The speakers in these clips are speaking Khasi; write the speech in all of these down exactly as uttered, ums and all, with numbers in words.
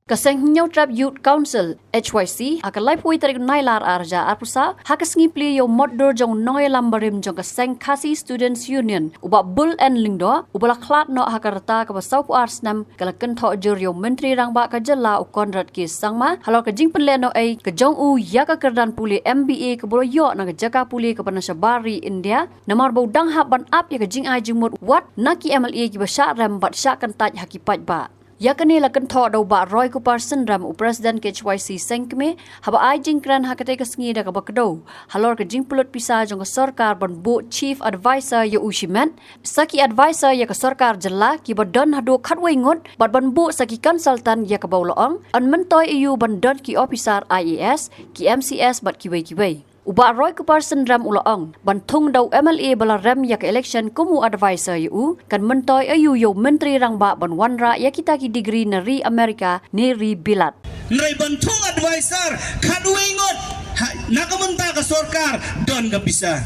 Ka seng Hynñiewtrep Youth Council, H Y C, ha ka laiphew tarik Nailar arhajar arphew saw, ha ka sngi plie ïa u motdur jong u nongïalam barim jong ka seng Khasi Students Union, u Bah Bul N Lyngdoh, uba la khlad noh ha ka rta kaba sawphew ar snem, ka la kynthoh jur ïa u Myntri Rangbah ka jylla u Conrad K Sangma, halor ka jingpynlehnohei ka jong u ïa ka kyrdan pule M B A kaba u la ïoh na ka jaka pule kaba na shabar ri India, namar ba u dang hap ban ap ïa ka jingai jingmut wat na ki M L A kiba shah rem bad shah kyntait ha ki paidbah. Ïa kane la kynthoh da u Bah Roy Kupar Synrem, u President K H Y C Seng Kmie, haba ai jingkren ha katei ka sngi da kaba kdew halor ka jingpynlut pisa jong ka sorkar ban buh Chief Advisor ïa u shimet, sa ki advisor ïa ka sorkar jylla kiba don haduh khatwei ngut, bad ban buh sa ki consultant ïa kaba u la ong yn myntoi ïa u ban don ki officer I A S, ki M C S bad kiwei kiwei. U Bah Roy Kupar Synrem u la ong, ban thung da u M L A ba la rem ïa ka election kum u advisor ïa u, kan myntoi ïa u ïa u Myntri Rangbah ban wanrah ïa kita ki degree na ri America ne ri Bilat. Hynrei ban thung advisor khatwei ngut, ha, na ka bynta ka sorkar, don ka pisa.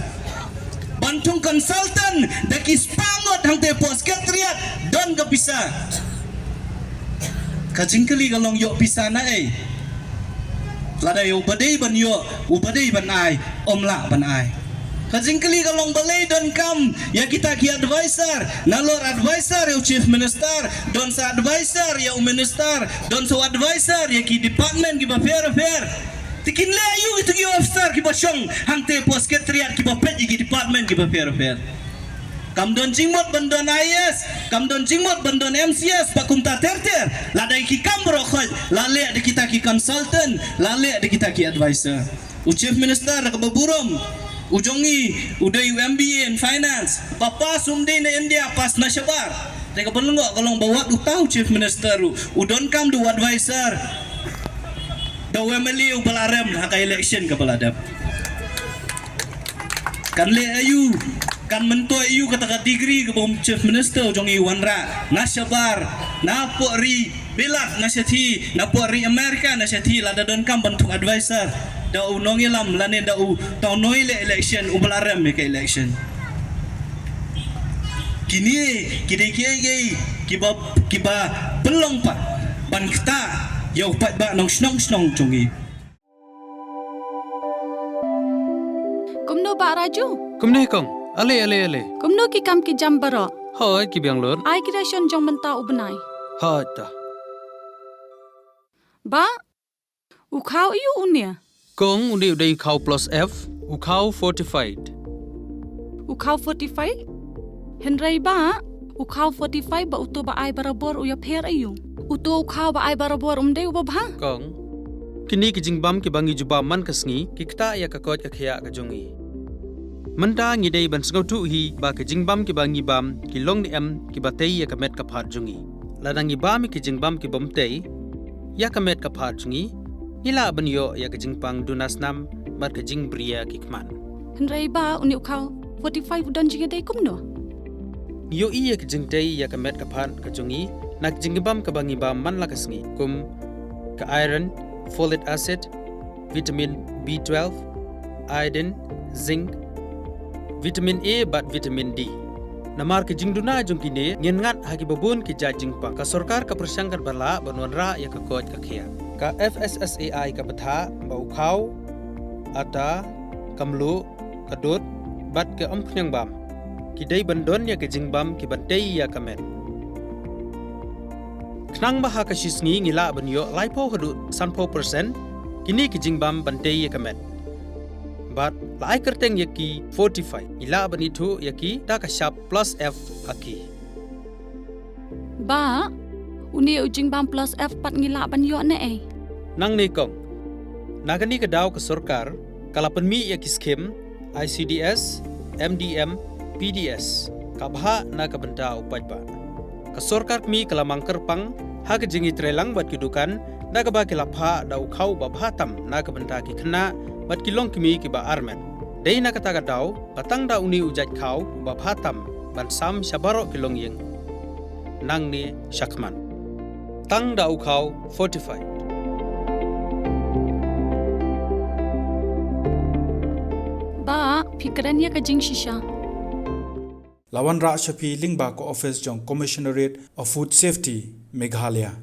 Ban thung consultant da ki spah ngut hangtei poh secretariat, don ka pisa. Ka jingkylli ka long ïoh pisa na ei? Lada ïa uba dei ban ïoh, uba dei ban ai, ym lah ban ai. Ka jingkylli ka long balei donkam ïa kita ki advisor, nalor advisor ïa u Chief Minister, don sa advisor ïa u Minister, don sa advisor ïa ki department kiba pher pher. Te kin leh aïu kita ki officer kiba shong hangtei poh secretariat kiba peit ïa ki department kiba pher pher? Kam don jingmut ban don I A S, kam don jingmut ban don M C S, bad kumta ter ter. Lada ki kam baroh khoit la leh da kita ki consultant, la leh da kita ki advisor. U Chief Minister da kaba burom, u jong ngi u dei u M B A in finance, ba pass um dei na India, pass na shabar. Te kaba lyngngoh ka long ba wat uta u Chief Minister u, u donkam da u advisor da u M L A uba la rem ha ka election kaba la dep. Kan leh aïu, kan myntoi aïu kata ka degree kaba u Chief Minister u jong ngi u wanrah na shabar, na poh ri Bilat na shathie, na poh ri America na shathie, lada donkam ban thung advisor da u nongïalam lane da uta u nongïaleh election uba la rem ïa ka election. Kine ki dei kiei kiei kiba, kiba pynlong pat ban ktah ïa u paidbah nongshong shnong jong ngi. Kumno Bah Raju? Kumne kong, ale ale ale. Kumno ki kam ki jam baroh? Hooid, ki biang lut. Ai ki ration jong mynta u bnai. Hooid ta. Bah, u khaw aïu une? Kong, une u dei u khaw plus F, u khaw fortified. U khaw fortified? Hynrei Bah, u khaw fortified bad uto ba ai barabor u ïapher aïu? Uto u khaw ba ai barabor um dei uba bha? Kong, kine ki jingbam kiba ngi ju bam man ka sngi ki ktah ïa ka koit ka khiah ka jong ngi. Mynta ngi dei ban sngewthuh hi ba ki jingbam kiba ngi bam ki long ne em kiba tei ïa ka met ka phad jong ngi. Lada ngi bam ïa ki jingbam kibym tei ïa ka met ka phad jong ngi, ngi lah ban ïoh ïa ka jingpang duna snam bad ka jingbriew ki khmat. Hynrei Bah, une u khaw fortified u don jingïadei kumno? Ngi ïohi ïa ka jingtei ïa ka met ka phad ka jong ngi na ka jingbam kaba ngi bam man la ka sngi, kum ka iron, folic acid, vitamin B twelve, iodine, zinc, vitamin A bad vitamin D. Namar ki jingduna jong kine ngin ngat ha kiba bun ki jait jingpang. Ka sorkar ka pyrshang katba lah ban wanrah ïa ka koit ka khiah. Ka F S S A I ka bthah ba u khaw, ata, ka mluh, ka dud bad ka umphniang bam ki dei ban don ïa ki jingbam kiban tei ïa ka met. Khnang ba ha ka shi sngi ngi lah ban ïoh laiphew haduh sanphew percent kine ki jingbam ban tei ïa ka met. Bad la ai kyrteng ïa ki fortified, ngi lah ban ithuh ïa ki da ka shap plus F ha ki. Bah, une u jingbam plus F pat ngi lah ban ïoh ne ei? Nangne kong, na kane ka daw ka sorkar ka la pynmih ïa ki skim I C D S, M D M, P D S, ka bhah na ka bynta u paidbah. Ka sorkar kmie ka la mang kyrpang ha ka jingïatreilang bad ki dukan da kaba ki la phah da u khaw uba bha tam na ka bynta ki khynnah bad ki longkmie kiba armet. Dei na kata ka daw ba tang da une u jait khaw uba bha tam ban sam sha baroh ki longïing nangne shakhmat. Tang da u khaw fortified. Bah, phi kren ïa ka jingshisha. La wanrah sha phi lyngba ka office jong Commissionerate of Food Safety, Meghalaya.